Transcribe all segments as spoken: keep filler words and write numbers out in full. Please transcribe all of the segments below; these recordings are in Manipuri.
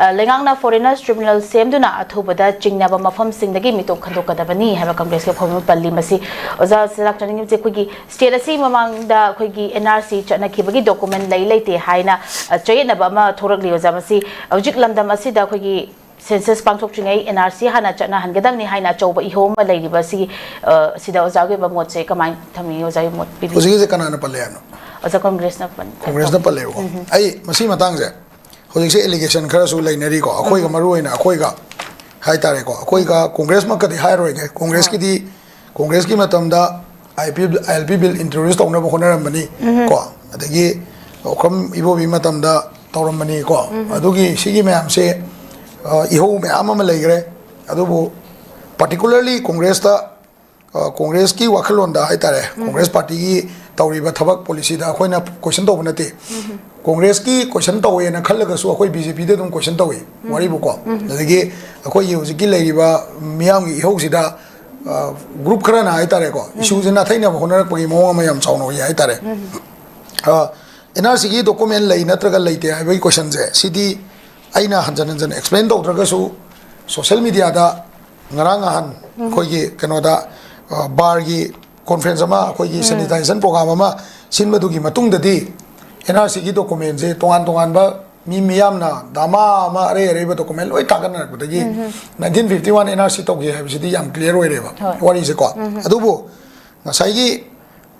ꯑ, ꯂꯩꯉꯥꯛꯅ foreigners tribunal ꯁꯦꯝꯗꯨꯅ ꯑꯊꯨꯕꯗ ꯆꯤꯡꯅꯕ ꯃꯐꯝꯁꯤꯡꯗꯒꯤ ꯃꯤꯇꯣꯞ ꯈꯟꯗꯣꯛꯀꯗꯕꯅꯤ ꯍꯥꯏꯕ ꯀꯪꯒ꯭ꯔꯦꯁꯀꯤ ꯋꯥꯐꯝ ꯑꯃ ꯄꯜꯂꯤ꯫ ꯃꯁꯤ ꯑꯣꯖꯥ ꯂꯥꯛꯆꯅꯤꯡꯉꯤꯕꯁꯦ, ꯑꯩꯈꯣꯏꯒꯤ state ꯑꯁꯤ ꯃꯃꯥꯡꯗ ꯑꯩꯈꯣꯏꯒꯤ N R C ꯆꯠꯅꯈꯤꯕꯒꯤ document ꯂꯩ ꯂꯩꯇꯦ ꯍꯥꯏꯅ, ꯑ, ꯆꯌꯦꯠꯅꯕ ꯑꯃ ꯊꯣꯔꯛꯂꯤ꯫ ꯑꯣꯖꯥ, ꯃꯁꯤ ꯍꯧꯖꯤꯛ ꯂꯝꯗꯝ ꯑꯁꯤꯗ ꯑꯩꯈꯣꯏꯒꯤ census ꯄꯥꯡꯊꯣꯛꯇ꯭ꯔꯤꯉꯩ N R C ꯍꯥꯟꯅ ꯆꯠꯅꯍꯟꯒꯗꯕꯅꯤ ꯍꯥꯏꯅ ꯑꯆꯧꯕ ꯏꯍꯧ ꯑꯃ ꯂꯩꯔꯤꯕ ꯑꯁꯤꯒꯤ, ꯑ, ꯁꯤꯗ ꯑꯣꯖꯥꯒꯤ ꯑꯣꯏꯕ ꯃꯣꯠꯁꯦ ꯀꯃꯥꯏꯅ ꯊꯝꯕꯤꯒꯦ? ꯑꯣꯖꯥꯒꯤ ꯃꯣꯠ ꯄꯤꯕꯤꯌꯨ꯫ ꯍꯧꯖꯤꯛꯀꯤꯁꯦ ꯀꯅꯥꯅ ꯄꯜꯂꯦ ꯍꯥꯏꯅꯣ? ꯑꯣꯖꯥ, ꯀꯪꯒ꯭ꯔꯦꯁꯅ ꯄꯟ-, ꯀꯪꯒ꯭ꯔꯦꯁꯅ ꯄꯜꯂꯦꯕꯀꯣ꯫ ꯎꯝ꯫ ꯑꯩ ꯃꯁꯤ ꯃꯇꯥꯡꯁꯦ ꯍꯧꯖꯤꯛꯁꯦ allegation ꯈꯔꯁꯨ ꯂꯩꯅꯔꯤꯀꯣ, ꯑꯩꯈꯣꯏꯒ, ꯎꯝ, ꯃꯔꯨ ꯑꯣꯏꯅ ꯑꯩꯈꯣꯏꯒ ꯍꯥꯏꯇꯥꯔꯦꯀꯣ, ꯑꯩꯈꯣꯏꯒ ꯀꯪꯒ꯭ꯔꯦꯁꯃꯛꯀꯗꯤ ꯍꯥꯏꯔꯣꯏꯒꯦ꯫ ꯀꯪꯒ꯭ꯔꯦꯁꯀꯤꯗꯤ, ꯀꯪꯒ꯭ꯔꯦꯁꯀꯤ ꯃꯇꯝꯗ I P, I L P bill introduce ꯇꯧꯅꯕ ꯍꯣꯠꯅꯔꯝꯕꯅꯤ ꯎꯝ꯫ ꯀꯣ, ꯑꯗꯒꯤ ꯑꯣꯀ꯭ꯔꯝ ꯏꯕꯣꯕꯤ ꯃꯇꯝꯗ ꯇꯧꯔꯝꯕꯅꯤ ꯀꯣ꯫ ꯎꯝ꯫ ꯑꯗꯨꯒꯤ, ꯁꯤꯒꯤ ꯃꯌꯥꯝꯁꯦ, ꯑ, ꯏꯍꯧ ꯃꯌꯥꯝ ꯑꯃ ꯂꯩꯈ꯭ꯔꯦ꯫ ꯑꯗꯨꯕꯨ particularly ꯀꯪꯒ꯭ꯔꯦꯁꯇ, ꯑ, ꯀꯪꯒ꯭ꯔꯦꯁꯀꯤ ꯋꯥꯈꯜꯂꯣꯟꯗ ꯍꯥꯏꯇꯥꯔꯦ, ꯎꯝ꯫ ꯀꯪꯒ꯭ꯔꯦꯁ ꯄꯥꯔꯇꯤꯒꯤ ꯇꯧꯔꯤꯕ ꯊꯕꯛ policyꯗ ꯑꯩꯈꯣꯏꯅ question ꯇꯧꯕ ꯅꯠꯇꯦ꯫ ꯎꯝ꯫ ꯀꯪꯒ꯭ꯔꯦꯁꯀꯤ question ꯇꯧꯋꯦꯅ ꯈꯜꯂꯒꯁꯨ ꯑꯩꯈꯣꯏ B J Pꯗ ꯑꯗꯨꯝ question ꯇꯧꯏ, ꯎꯝ꯫ ꯋꯥꯔꯤꯕꯨꯀꯣ꯫ ꯎꯝ꯫ ꯑꯗꯒꯤ ꯑꯩꯈꯣꯏꯒꯤ ꯍꯧꯖꯤꯛꯀꯤ ꯂꯩꯔꯤꯕ ꯃꯤꯌꯥꯝꯒꯤ ꯏꯍꯧꯁꯤꯗ, ꯑ, group ꯈꯔꯅ ꯍꯥꯏꯇꯥꯔꯦꯀꯣ, ꯎꯝ꯫ Issueꯁꯦ ꯅꯥꯊꯩꯅꯕ ꯍꯣꯠꯅꯔꯛꯄꯒꯤ ꯃꯑꯣꯡ ꯑꯃ ꯌꯥꯝ ꯆꯥꯎꯅ ꯎꯏ ꯍꯥꯏꯇꯥꯔꯦ꯫ ꯎꯝ꯫ ꯑ, N R Cꯒꯤ document ꯂꯩ ꯅꯠꯇ꯭ꯔꯒ ꯂꯩꯇꯦ ꯍꯥꯏꯕꯒꯤ questionꯁꯦ, ꯁꯤꯗꯤ ꯑꯩꯅ ꯍꯟꯖꯟ ꯍꯟꯖꯟ explain ꯇꯧꯗ꯭ꯔꯒꯁꯨ, social mediaꯗ ꯉꯔꯥꯡ ꯅꯍꯥꯟ ꯎꯝ꯫ ꯑꯩꯈꯣꯏꯒꯤ ꯀꯩꯅꯣꯗ, ꯑ, barꯒꯤ conference ꯑꯃ, ꯑꯩꯈꯣꯏꯒꯤ ꯎꯝ꯫ Sensitization program ꯑꯃ ꯁꯤꯟꯕꯗꯨꯒꯤ ꯃꯇꯨꯡꯗꯗꯤ N R Cꯒꯤ documentꯁꯦ ꯇꯣꯉꯥꯟ ꯇꯣꯉꯥꯟꯕ ꯃꯤ ꯃꯤꯌꯥꯝꯅ ꯗꯥꯃꯥ ꯑꯃ ꯑꯔꯩ ꯑꯔꯩꯕ document ꯂꯣꯏ ꯊꯥꯒꯠꯅꯔꯛꯄꯗꯒꯤ ꯎꯝ꯫ Nineteen fifty one N R C ꯇꯧꯈꯤ ꯍꯥꯏꯕꯁꯤꯗꯤ ꯌꯥꯝ clear ꯑꯣꯏꯔꯦꯕ ꯍꯣꯏ꯫ ꯋꯥꯔꯤꯁꯦꯀꯣ꯫ ꯎꯝ꯫ ꯑꯗꯨꯕꯨ ꯉꯁꯥꯏꯒꯤ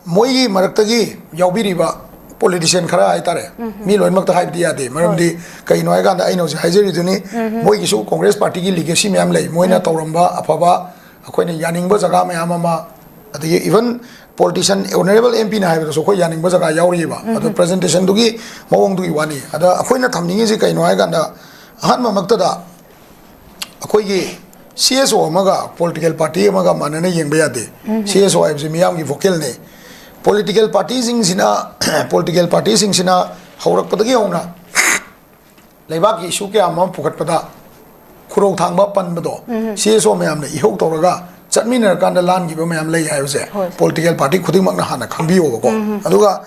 ꯃꯣꯏꯒꯤ ꯃꯔꯛꯇꯒꯤ ꯌꯥꯎꯕꯤꯔꯤꯕ politician ꯈꯔ ꯍꯥꯏꯇꯥꯔꯦ, ꯎꯝ꯫ ꯃꯤ ꯂꯣꯏꯅꯃꯛꯇ ꯍꯥꯏꯕꯗꯤ ꯌꯥꯗꯦ, ꯃꯔꯝꯗꯤ ꯍꯣꯏ꯫ ꯀꯩꯅꯣ ꯍꯥꯏꯀꯥꯟꯗ ꯑꯩꯅ ꯍꯧꯖꯤꯛ ꯍꯥꯏꯖꯔꯤꯗꯨꯅꯤ, ꯎꯝ꯫ ꯃꯣꯏꯒꯤꯁꯨ ꯀꯪꯒ꯭ꯔꯦꯁ ꯄꯥꯔꯇꯤꯒꯤ legacy ꯃꯌꯥꯝ ꯂꯩ, ꯃꯣꯏꯅ ꯎꯝ꯫ ꯇꯧꯔꯝꯕ ꯑꯐꯕ, ꯑꯩꯈꯣꯏꯅ ꯌꯥꯅꯤꯡꯕ ꯖꯒꯥ ꯃꯌꯥꯝ ꯑꯃ, ꯑꯗꯒꯤ even politician, honourable M Pꯅ ꯍꯥꯏꯕꯗꯁꯨ ꯑꯩꯈꯣꯏ ꯌꯥꯅꯤꯡꯕ ꯖꯒꯥ ꯌꯥꯎꯔꯤꯕ꯫ ꯑꯗꯣ ꯎꯝ꯫ Presentationꯗꯨꯒꯤ ꯃꯑꯣꯡꯗꯨꯒꯤ ꯋꯥꯅꯤ꯫ ꯑꯗ ꯑꯩꯈꯣꯏꯅ ꯊꯝꯅꯤꯡꯉꯤꯁꯤ ꯀꯩꯅꯣ ꯍꯥꯏꯀꯥꯟꯗ, ꯑꯍꯥꯟꯕꯃꯛꯇꯗ ꯑꯩꯈꯣꯏꯒꯤ C S O ꯑꯃꯒ political party ꯑꯃꯒ ꯃꯥꯟꯅꯅ ꯌꯦꯡꯕ ꯌꯥꯗꯦ꯫ ꯎꯝ꯫ C S O ꯍꯥꯏꯕꯁꯤ ꯃꯤꯌꯥꯝꯒꯤ vocalꯅꯤ꯫ Political partyꯁꯤꯡꯁꯤꯅ, political partyꯁꯤꯡꯁꯤꯅ ꯍꯧꯔꯛꯄꯗꯒꯤ ꯍꯧꯅ ꯂꯩꯕꯥꯛꯀꯤ issue ꯀꯌꯥ ꯑꯃ ꯄꯨꯈꯠꯄꯗ ꯈꯨꯔꯧ ꯊꯥꯡꯕ ꯄꯟꯕꯗꯣ, ꯎꯝ꯫ C S O ꯃꯌꯥꯝꯅ ꯏꯍꯧ ꯇꯧꯔꯒ ꯆꯠꯃꯤꯟꯅꯔꯀꯥꯟꯗ ꯂꯥꯟꯈꯤꯕ ꯃꯌꯥꯝ ꯂꯩ ꯍꯥꯏꯕꯁꯦ ꯍꯣꯏ꯫ Political party ꯈꯨꯗꯤꯡꯃꯛꯅ ꯍꯥꯟꯅ ꯈꯪꯕꯤꯌꯣꯕꯀꯣ꯫ ꯎꯝ꯫ ꯑꯗꯨꯒ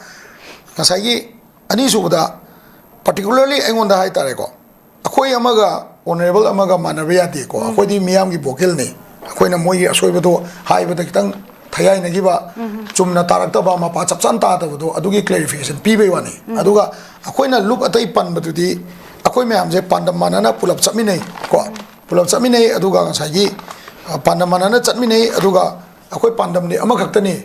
ꯉꯁꯥꯏꯒꯤ ꯑꯅꯤꯁꯨꯕꯗ, particularly ꯑꯩꯉꯣꯟꯗ ꯍꯥꯏꯇꯥꯔꯦꯀꯣ, ꯑꯩꯈꯣꯏ ꯑꯃꯒ ꯑꯣꯅꯔꯦꯕꯜ ꯑꯃꯒ ꯃꯥꯟꯅꯕ ꯌꯥꯗꯦꯀꯣ꯫ ꯑꯩꯈꯣꯏꯗꯤ ꯃꯤꯌꯥꯝꯒꯤ ꯚꯣꯀꯦꯜꯅꯤ꯫ ꯑꯩꯈꯣꯏꯅ ꯃꯣꯏꯒꯤ ꯑꯁꯣꯏꯕꯗꯣ ꯍꯥꯏꯕꯗ ꯈꯤꯇꯪ ꯊꯌꯥꯏꯅꯈꯤꯕ, ꯆꯨꯝꯅ ꯇꯥꯔꯛꯇꯕ, ꯃꯄꯥ ꯆꯞ ꯆꯥꯅ ꯇꯥꯗꯕꯗꯣ, ꯑꯗꯨꯒꯤ ꯀ꯭ꯂꯦꯔꯤꯐꯤꯀꯦꯁꯟ ꯄꯤꯕꯩ ꯋꯥꯅꯤ꯫ ꯑꯗꯨꯒ ꯑꯩꯈꯣꯏꯅ ꯂꯨꯞ ꯑꯇꯩ ꯄꯟꯕꯗꯨꯗꯤ, ꯑꯩꯈꯣꯏ ꯃꯌꯥꯝꯁꯦ ꯄꯥꯟꯗꯝ ꯃꯥꯟꯅꯅ ꯄꯨꯂꯞ ꯆꯠꯃꯤꯟꯅꯩ ꯀꯣ꯫ ꯄꯨꯂꯞ ꯆꯠꯃꯤꯟꯅꯩ꯫ ꯑꯗꯨꯒ ꯉꯁꯥꯏꯒꯤ, ꯑ, ꯄꯥꯟꯗꯝ ꯃꯥꯟꯅꯅ ꯆꯠꯃꯤꯟꯅꯩ꯫ ꯑꯗꯨꯒ ꯑꯩꯈꯣꯏ ꯄꯥꯟꯗꯝꯗꯤ ꯑꯃꯈꯛꯇꯅꯤ꯫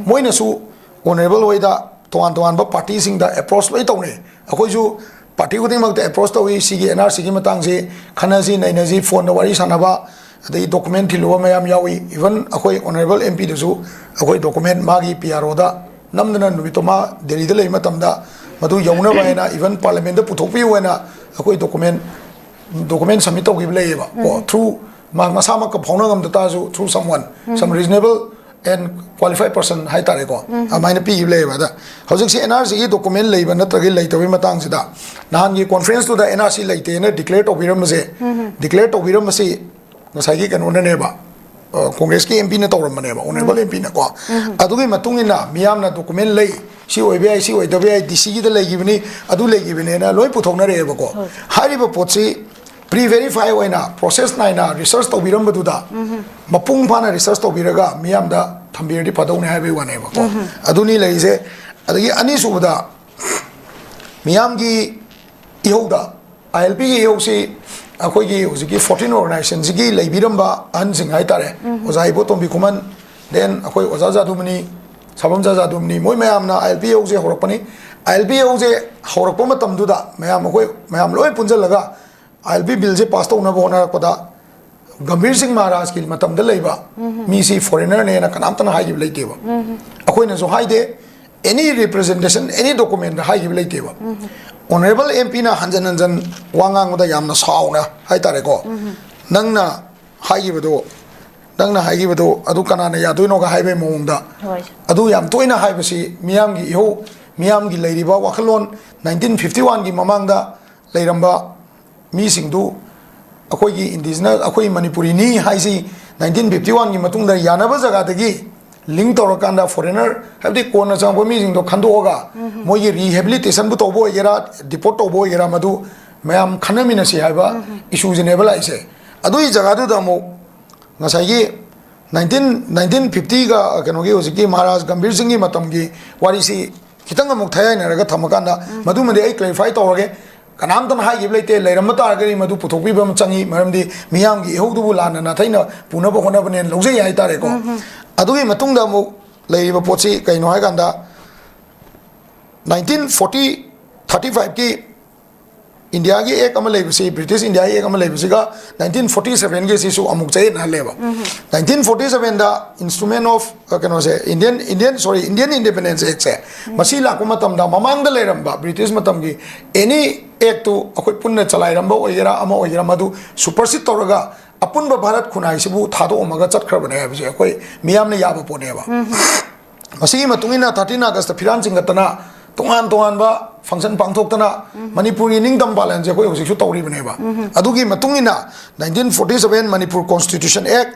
ꯃꯣꯏꯅꯁꯨ ꯑꯣꯅꯔꯦꯕꯜ ꯍꯣꯏꯗ ꯇꯣꯉꯥꯟ ꯇꯣꯉꯥꯟꯕ ꯄꯥꯔꯇꯤꯁꯤꯡꯗ ꯑꯦꯄ꯭ꯔꯣꯁ ꯂꯣꯏ ꯇꯧꯅꯩ꯫ ꯑꯩꯈꯣꯏꯁꯨ ꯄꯥꯔꯇꯤ ꯈꯨꯗꯤꯡꯃꯛꯇ ꯑꯦꯄ꯭ꯔꯣꯁ ꯇꯧꯏ꯫ ꯁꯤꯒꯤ ꯑꯦꯟ ꯑꯥꯔ ꯁꯤꯒꯤ ꯃꯇꯥꯡꯁꯤ ꯈꯟꯅꯁꯤ ꯅꯩꯅꯁꯤ, ꯐꯣꯟꯗ ꯋꯥꯔꯤ ꯁꯥꯟꯅꯕ, ꯑꯗꯒꯤ ꯗꯣꯀꯨꯃꯦꯟ ꯊꯤꯜꯂꯨꯕ ꯃꯌꯥꯝ ꯌꯥꯎꯏ꯫ ꯏꯚꯟ ꯑꯩꯈꯣꯏ ꯑꯣꯅꯔꯦꯕꯜ ꯑꯦꯝ ꯄꯤꯗꯁꯨ ꯑꯩꯈꯣꯏ ꯗꯣꯀꯨꯃꯦꯟ ꯃꯥꯒꯤ ꯄꯤ ꯑꯥꯔ ꯑꯣꯗ ꯅꯝꯗꯅ ꯅꯨꯃꯤꯠꯇꯣ ꯃꯥ ꯗꯦꯜꯂꯤꯗ ꯂꯩꯕ ꯃꯇꯝꯗ ꯃꯗꯨ ꯌꯧꯅꯕ ꯍꯥꯏꯅ ꯏꯚꯟ ꯄꯥꯔꯂꯤꯌꯥꯃꯦꯟꯗ ꯄꯨꯊꯣꯛꯄꯤꯌꯨ ꯍꯥꯏꯅ ꯑꯩꯈꯣꯏ ꯗꯣꯀꯨꯃꯦꯟ ꯗꯣꯀꯨꯃꯦꯟ ꯁꯕꯃꯤꯠ ꯇꯧꯈꯤꯕ ꯂꯩꯌꯦꯕ ꯀꯣ꯫ ꯊ꯭ꯔꯨ ꯃꯥ ꯃꯁꯥꯃꯛꯀ ꯐꯥꯎꯅ ꯉꯝꯗ ꯇꯥꯔꯁꯨ, through someone, some reasonable and qualify person ꯍꯥꯏꯇꯥꯔꯦꯀꯣ, ꯑꯗꯨꯃꯥꯏꯅ ꯄꯤꯈꯤꯕ ꯂꯩꯌꯦꯕ꯫ ꯑꯗ ꯍꯧꯖꯤꯛꯁꯤ ꯑꯦꯟ ꯑꯥꯔ ꯁꯤꯒꯤ ꯗꯣꯀꯨꯃꯦꯟ ꯂꯩꯕ ꯅꯠꯇ꯭ꯔꯒ ꯂꯩꯇꯕꯒꯤ ꯃꯇꯥꯡꯁꯤꯗ, ꯅꯍꯥꯟꯒꯤ ꯀꯣꯟꯐ꯭ꯔꯦꯟꯁꯇꯨꯗ ꯑꯦꯟ ꯑꯥꯔ ꯁꯤ ꯂꯩꯇꯦꯅ ꯗꯤꯀ꯭ꯂꯦꯌꯔ ꯇꯧꯕꯤꯔꯝꯕꯁꯦ, ꯗꯤꯀ꯭ꯂꯦꯌꯔ ꯇꯧꯕꯤꯔꯝꯕꯁꯤ ꯉꯁꯥꯏꯒꯤ ꯀꯩꯅꯣꯅꯅꯦꯕ, ꯑ, ꯀꯣꯡꯒ꯭ꯔꯦꯁꯀꯤ ꯑꯦꯝ ꯄꯤꯅ ꯇꯧꯔꯝꯕꯅꯦꯕ, ꯑꯣꯅꯔꯦꯕꯜ ꯑꯦꯝ ꯄꯤꯅꯀꯣ꯫ ꯑꯗꯨꯒꯤ ꯃꯇꯨꯡ ꯏꯟꯅ ꯃꯤꯌꯥꯝꯅ ꯗꯣꯀꯨꯃꯦꯟ ꯂꯩ, ꯁꯤ ꯑꯣꯏꯕ ꯌꯥꯏ, ꯁꯤ ꯑꯣꯏꯗꯕ ꯌꯥꯏ, ꯗꯤ ꯁꯤꯒꯤꯗ ꯂꯩꯈꯤꯕꯅꯤ, ꯑꯗꯨ ꯂꯩꯈꯤꯕꯅꯦꯅ ꯂꯣꯏ ꯄꯨꯊꯣꯛꯅꯔꯛꯑꯦꯕꯀꯣ꯫ ꯍꯥꯏꯔꯤꯕ ꯄꯣꯠꯁꯤ ꯄ꯭ꯔꯤ ꯚꯦꯔꯤꯐꯥꯏ ꯑꯣꯏꯅ, ꯄ꯭ꯔꯣꯁꯦꯁ ꯅꯥꯏꯅ ꯔꯤꯁꯔꯁ ꯇꯧꯕꯤꯔꯝꯕꯗꯨꯗ, ꯃꯄꯨꯡ ꯐꯥꯅ ꯔꯤꯁꯔꯁ ꯇꯧꯕꯤꯔꯒ ꯃꯤꯌꯥꯝꯗ ꯊꯝꯕꯤꯔꯗꯤ ꯐꯗꯧꯅꯤ ꯍꯥꯏꯕꯒꯤ ꯋꯥꯅꯦꯕꯀꯣ꯫ ꯑꯗꯨꯅꯤ ꯂꯩꯔꯤꯁꯦ꯫ ꯑꯗꯒꯤ ꯑꯅꯤꯁꯨꯕꯗ, ꯃꯤꯌꯥꯝꯒꯤ ꯏꯍꯧꯗ, ꯑꯥꯏ ꯑꯦꯜ ꯄꯤꯒꯤ ꯏꯍꯧꯁꯤ ꯑꯩꯈꯣꯏꯒꯤ ꯍꯧꯖꯤꯛꯀꯤ ꯐꯣꯔꯇꯤꯟ ꯑꯣꯔꯒꯅꯥꯏꯖꯦꯁꯟꯁꯤꯒꯤ ꯂꯩꯕꯤꯔꯝꯕ ꯑꯍꯟꯁꯤꯡ ꯍꯥꯏꯇꯥꯔꯦ, ꯑꯣꯖꯥ ꯏꯕꯣꯇꯣꯝꯕꯤ ꯈꯨꯃꯟ, ꯗꯦꯟ ꯑꯩꯈꯣꯏ ꯑꯣꯖꯥ ꯖꯥꯗꯨꯃꯅꯤ, ꯁꯥꯕꯝꯆꯥ ꯖꯥꯗꯨꯃꯅꯤ, ꯃꯣꯏ ꯃꯌꯥꯝꯅ ꯑꯥꯏ ꯑꯦꯜ ꯄꯤ ꯏꯍꯧꯁꯦ ꯍꯧꯔꯛꯄꯅꯤ꯫ ꯑꯥꯏ ꯑꯦꯜ ꯄꯤ ꯏꯍꯧꯁꯦ ꯍꯧꯔꯛꯄ ꯃꯇꯝꯗꯨꯗ ꯃꯌꯥꯝ, ꯑꯩꯈꯣꯏ ꯃꯌꯥꯝ ꯂꯣꯏ ꯄꯨꯟꯁꯤꯜꯂꯒ ꯑꯥꯏ ꯑꯦꯜ ꯄꯤ ꯕꯤꯜꯁꯦ ꯄꯥꯁ ꯇꯧꯅꯕ ꯍꯣꯠꯅꯔꯛꯄꯗ, ꯒꯝꯚꯤꯔ ꯁꯤꯡ ꯃꯍꯥꯔꯥꯖꯀꯤ ꯃꯇꯝꯗ ꯂꯩꯕ ꯃꯤꯁꯤ ꯐꯣꯔꯦꯅꯔꯅꯦꯅ ꯀꯅꯥꯝꯇꯅ ꯍꯥꯏꯈꯤꯕ ꯂꯩꯇꯦꯕ꯫ ꯑꯩꯈꯣꯏꯅꯁꯨ ꯍꯥꯏꯗꯦ, ꯑꯦꯅꯤ ꯔꯤꯄ꯭ꯔꯖꯦꯟꯇꯦꯁꯟ, ꯑꯦꯅꯤ ꯗꯣꯀꯨꯃꯦꯟꯗ ꯍꯥꯏꯈꯤꯕ ꯂꯩꯇꯦꯕ꯫ ꯑꯣꯅꯔꯦꯕꯜ ꯑꯦꯝ ꯄꯤꯅ ꯍꯟꯖꯟ ꯍꯟꯖꯟ ꯋꯥ ꯉꯥꯡꯕꯗ ꯌꯥꯝꯅ ꯁꯥꯎꯅ ꯍꯥꯏꯇꯥꯔꯦꯀꯣ, ꯅꯪꯅ ꯍꯥꯏꯈꯤꯕꯗꯣ, ꯅꯪꯅ ꯍꯥꯏꯈꯤꯕꯗꯣ ꯑꯗꯨ ꯀꯅꯥꯅ ꯌꯥꯗꯣꯏꯅꯣꯒ ꯍꯥꯏꯕꯒꯤ ꯃꯑꯣꯡꯗ, ꯍꯣꯏ꯫ ꯑꯗꯨ ꯌꯥꯝ ꯇꯣꯏꯅ ꯍꯥꯏꯕꯁꯤ ꯃꯤꯌꯥꯝꯒꯤ ꯏꯍꯧ, ꯃꯤꯌꯥꯝꯒꯤ ꯂꯩꯔꯤꯕ ꯋꯥꯈꯜꯂꯣꯟ, ꯅꯥꯏꯟꯇꯤꯟ ꯐꯤꯐꯇꯤ ꯋꯥꯟꯒꯤ ꯃꯃꯥꯡꯗ ꯂꯩꯔꯝꯕ ꯃꯤꯁꯤꯡꯗꯨ ꯑꯩꯈꯣꯏꯒꯤ ꯏꯟꯗꯤꯖꯤꯅꯁ, ꯑꯩꯈꯣꯏ ꯃꯅꯤꯄꯨꯔꯤꯅꯤ ꯍꯥꯏꯁꯤ ꯅꯥꯏꯟꯇꯤꯟ ꯐꯤꯐꯇꯤ ꯋꯥꯟꯒꯤ ꯃꯇꯨꯡꯗ ꯌꯥꯅꯕ ꯖꯒꯥꯗꯒꯤ ꯂꯤꯡ ꯇꯧꯔꯀꯥꯟꯗ ꯐꯣꯔꯦꯅꯔ, ꯍꯥꯏꯕꯗꯤ ꯀꯣꯟꯅ ꯆꯪꯉꯛꯄ ꯃꯤꯁꯤꯡꯗꯣ ꯈꯟꯗꯣꯛꯑꯒ ꯃꯣꯏꯒꯤ ꯔꯤꯍꯦꯕꯤꯂꯤꯇꯦꯁꯟꯕꯨ ꯇꯧꯕ ꯑꯣꯏꯒꯦꯔꯥ, ꯗꯤꯄꯣꯔꯠ ꯇꯧꯕ ꯑꯣꯏꯒꯦꯔꯥ, ꯃꯗꯨ ꯃꯌꯥꯝ ꯈꯟꯅꯃꯤꯟꯅꯁꯤ ꯍꯥꯏꯕ ꯏꯁꯨꯁꯤꯅꯦꯕ ꯂꯥꯛꯏꯁꯦ꯫ ꯑꯗꯨꯒꯤ ꯖꯒꯥꯗꯨꯗ ꯑꯃꯨꯛ ꯉꯁꯥꯏꯒꯤ ꯅꯥꯏꯟꯇꯤꯟ ꯅꯥꯏꯟꯇꯤꯟ ꯐꯤꯐꯇꯤꯒ ꯀꯩꯅꯣꯒꯤ ꯍꯧꯖꯤꯛꯀꯤ ꯃꯍꯥꯔꯥꯖ ꯒꯝꯚꯤꯔ ꯁꯤꯡꯒꯤ ꯃꯇꯝꯒꯤ ꯋꯥꯔꯤꯁꯤ ꯈꯤꯇꯪ ꯑꯃꯨꯛ ꯊꯌꯥꯏꯅꯔꯒ ꯊꯝꯃꯀꯥꯟꯗ, ꯃꯗꯨꯃꯗꯤ ꯑꯩ ꯀ꯭ꯂꯦꯔꯤꯐꯥꯏ ꯇꯧꯔꯒꯦ꯫ ꯀꯅꯥꯝꯇꯅ ꯍꯥꯏꯈꯤꯕ ꯂꯩꯇꯦ, ꯂꯩꯔꯝꯕ ꯇꯥꯔꯒꯗꯤ ꯃꯗꯨ ꯄꯨꯊꯣꯛꯄꯤꯕ ꯑꯃ ꯆꯪꯉꯤ, ꯃꯔꯝꯗꯤ ꯃꯤꯌꯥꯝꯒꯤ ꯏꯍꯧꯗꯨꯕꯨ ꯂꯥꯟꯅ ꯅꯥꯊꯩꯅ ꯄꯨꯅꯕ ꯍꯣꯠꯅꯕꯅꯦꯅ ꯂꯧꯖꯩ ꯍꯥꯏꯇꯥꯔꯦꯀꯣ꯫ ꯑꯗꯨꯒꯤ ꯃꯇꯨꯡꯗ ꯑꯃꯨꯛ ꯂꯩꯔꯤꯕ ꯄꯣꯠꯁꯤ ꯀꯩꯅꯣ ꯍꯥꯏꯀꯥꯟꯗ, ꯅꯥꯏꯟꯇꯤꯟ ꯐꯣꯔꯇꯤ ꯊꯥꯔꯇꯤ ꯐꯥꯏꯚꯀꯤ ꯏꯟꯗꯤꯌꯥꯒꯤ ꯑꯦꯛ ꯑꯃ ꯂꯩꯕꯁꯤ, ꯕ꯭ꯔꯤꯇꯤꯁ ꯏꯟꯗꯤꯌꯥꯒꯤ ꯑꯦꯛ ꯑꯃ ꯂꯩꯕꯁꯤꯒ ꯅꯥꯏꯟꯇꯤꯟ ꯐꯣꯔꯇꯤ ꯁꯚꯦꯟꯒꯤꯁꯤꯁꯨ ꯑꯃꯨꯛ ꯆꯌꯦꯠꯅꯍꯜꯂꯦꯕ꯫ ꯅꯥꯏꯟꯇꯤꯟ ꯐꯣꯔꯇꯤ ꯁꯚꯦꯟꯗ instrument of, ꯑ, ꯀꯩꯅꯣꯁꯦ, ꯏꯟꯗꯤꯌꯟ, ꯏꯟꯗꯤꯌꯟ, ꯁꯣꯔꯤ, ꯏꯟꯗꯤꯌꯟ ꯏꯟꯗꯤꯄꯦꯟꯗꯦꯟꯁ ꯑꯦꯛꯁꯦ, ꯃꯁꯤ ꯂꯥꯛꯄ ꯃꯇꯝꯗ ꯃꯃꯥꯡꯗ ꯂꯩꯔꯝꯕ ꯕ꯭ꯔꯤꯇꯤꯁ ꯃꯇꯝꯒꯤ ꯑꯦꯅꯤ ꯑꯦꯛꯇꯨ ꯑꯩꯈꯣꯏ ꯄꯨꯟꯅ ꯆꯂꯥꯏꯔꯝꯕ ꯑꯣꯏꯒꯦꯔꯥ ꯑꯃ ꯑꯣꯏꯒꯦꯔꯥ, ꯃꯗꯨ ꯁꯨꯄꯔꯁꯤꯠ ꯇꯧꯔꯒ ꯑꯄꯨꯟꯕ ꯚꯥꯔꯠ ꯈꯨꯟꯅꯥꯏꯁꯤꯕꯨ ꯊꯥꯗꯣꯛꯑꯝꯃꯒ ꯆꯠꯈ꯭ꯔꯕꯅꯦ ꯍꯥꯏꯕꯁꯦ ꯑꯩꯈꯣꯏ ꯃꯤꯌꯥꯝꯅ ꯌꯥꯕ ꯄꯣꯠꯅꯦꯕ꯫ ꯃꯁꯤꯒꯤ ꯃꯇꯨꯡ ꯏꯟꯅ ꯊꯥꯔꯇꯤꯟ ꯑꯥꯒꯁꯇ ꯐꯤꯔꯥꯜ ꯆꯤꯡꯈꯠꯇꯅ ꯇꯣꯉꯥꯟ ꯇꯣꯉꯥꯟꯕ ꯐꯪꯁꯟ ꯄꯥꯡꯊꯣꯛꯇꯅ ꯃꯅꯤꯄꯨꯔꯒꯤ ꯅꯤꯡꯇꯝ ꯄꯥꯂꯟꯁꯦ ꯑꯩꯈꯣꯏ ꯍꯧꯖꯤꯛꯁꯨ ꯇꯧꯔꯤꯕꯅꯦꯕ꯫ ꯑꯗꯨꯒꯤ ꯃꯇꯨꯡ ꯏꯟꯅ nineteen forty seven Manipur constitution ꯑꯦꯛ,